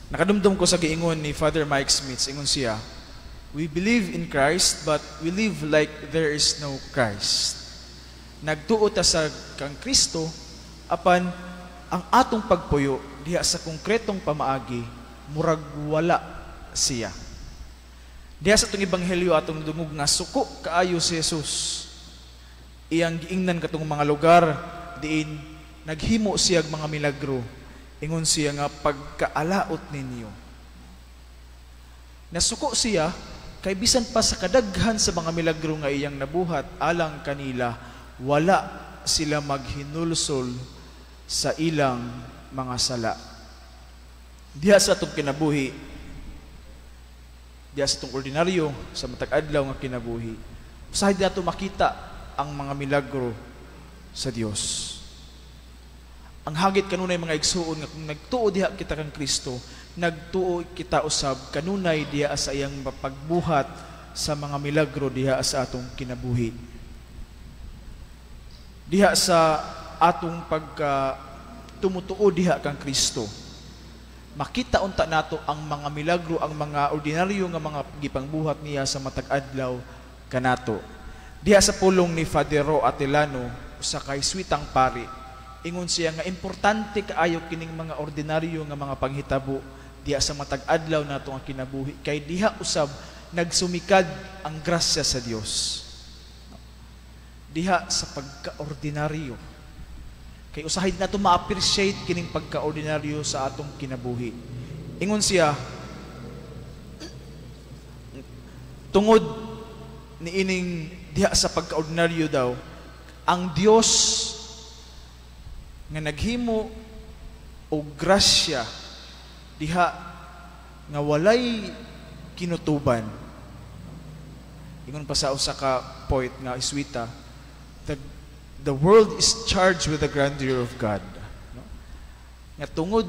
Nakadumdum ko sa giingon ni Father Mike Smith, ingon siya, "We believe in Christ, but we live like there is no Christ." Nagtuo ta sa kang Kristo, apan ang atong pagpuyo diha sa konkretong pamaagi, murag wala siya. Diha sa atong ebanghelyo, atong dungog nga suko kaayo si Jesus. Iyang giingnan katong mga lugar diin naghimo siya og mga milagro. Ingon siya nga, "Pagkaalaot ninyo." Nasuko siya kay bisan pa sa kadaghan sa mga milagro nga iyang nabuhat alang kanila, wala sila maghinulsol sa ilang mga sala. Diha sa atong kinabuhi, diha sa atong ordinaryo, sa matag adlaw nga kinabuhi, usahay nato makita ang mga milagro sa Dios. Ang hagit kanunay, mga igsuon, nga kung nagtuo diha kita kang Kristo, nagtuo kita usab kanunay diha sa iyang pagbuhat sa mga milagro diha sa atong kinabuhi. Diha sa atong pagka tumutuo diha kang Kristo, makita unta nato ang mga milagro, ang mga ordinaryo nga mga gipangbuhat niya sa matag adlaw kanato. Diha sa pulong ni Father Ro Atilano, usa ka Hesuitang pari, ingon siya nga importante kaayo kining mga ordinaryo nga mga panghitabo diha sa matag adlaw nato ang kinabuhi kay diha usab nagsumikad ang grasya sa Dios. Diha sa pagkaordinaryo. Kay usahay nato ma-appreciate kining pagkaordinaryo sa atong kinabuhi. Ingon siya, tungod niining diha sa pagkaordinaryo daw, ang Dios nga naghimo og grasya diha nga walay kinutuban. Ingon pa sa usa ka poet nga Hesuita, "The world is charged with the grandeur of God." No? Nga tungod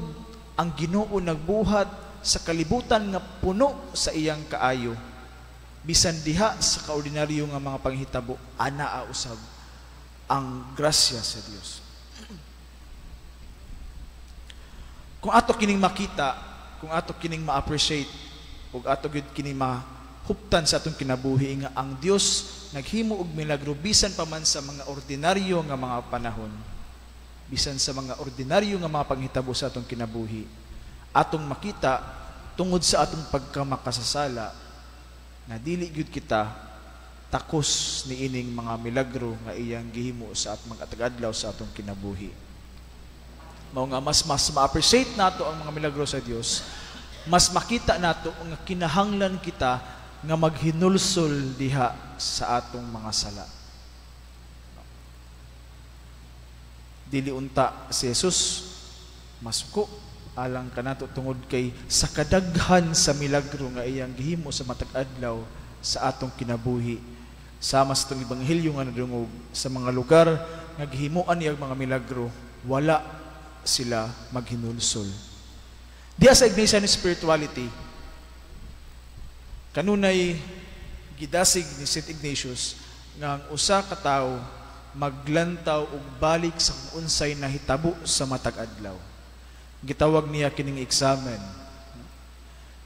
ang Ginoo nagbuhat sa kalibutan nga puno sa iyang kaayo, bisan diha sa kaordinaryo nga mga panghitabo, anaa usab ang grasya sa Dios. Kung ato kining makita, kung ato kining ma-appreciate, ug ato gyud kining mahuptan sa atong kinabuhi nga ang Dios naghimo og milagro bisan pa man sa mga ordinaryo nga mga panahon, bisan sa mga ordinaryo nga mga panghitabo sa atong kinabuhi, atong makita tungod sa atong pagkamakasasala na dili gyud kita takos niining mga milagro nga iyang gihimo sa atong mga adlaw sa atong kinabuhi. Mao nga mas mas ma-appreciate nato ang mga milagro sa Dios, mas makita nato nga kinahanglan kita nga maghinulsol diha sa atong mga sala. Dili unta si Jesus masuko alang kanato tungod kay sa kadaghan sa milagro nga iyang gihimo sa matag adlaw sa atong kinabuhi. Sama sa atong ebanghelyo nga nadungog, sa mga lugar nga gihimuan niya ang mga milagro, wala sila maghinulsol. Diha sa Ignatian spirituality, kanunay gidasig ni St. Ignatius nga ang usa ka tawo maglantaw og balik sa kung unsay nahitabo sa matag adlaw. Gitawag niya kining examen.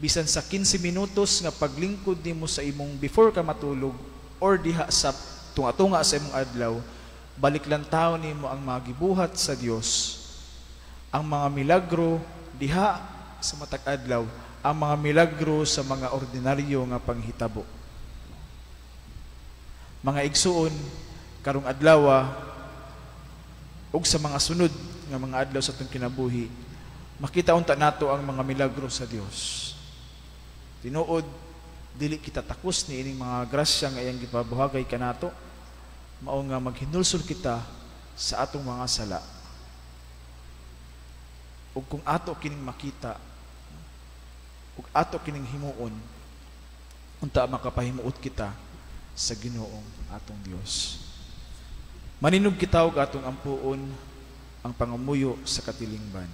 Bisan sa 15 minutos nga paglingkod nimo sa imong before ka matulog or diha sa tunga-tunga sa imong adlaw, balik lantaw nimo ang mga gibuhat sa Dios, ang mga milagro diha sa matag adlaw, ang mga milagro sa mga ordinaryo nga panghitabo. Mga igsuon, karong adlaw ug sa mga sunod nga mga adlaw sa atong kinabuhi, makita unta nato ang mga milagro sa Dios. Tinuod, dili kita takos ni ining mga grasya nga iyang gipabuhagay kanato, mao nga maghinulsol kita sa atong mga sala. Ug kung ato kining makita, ug ato kining himuon, unta makapahimuot kita sa Ginoong atong Dios. Maninog kita og atong ampuon ang pangamuyo sa katilingban.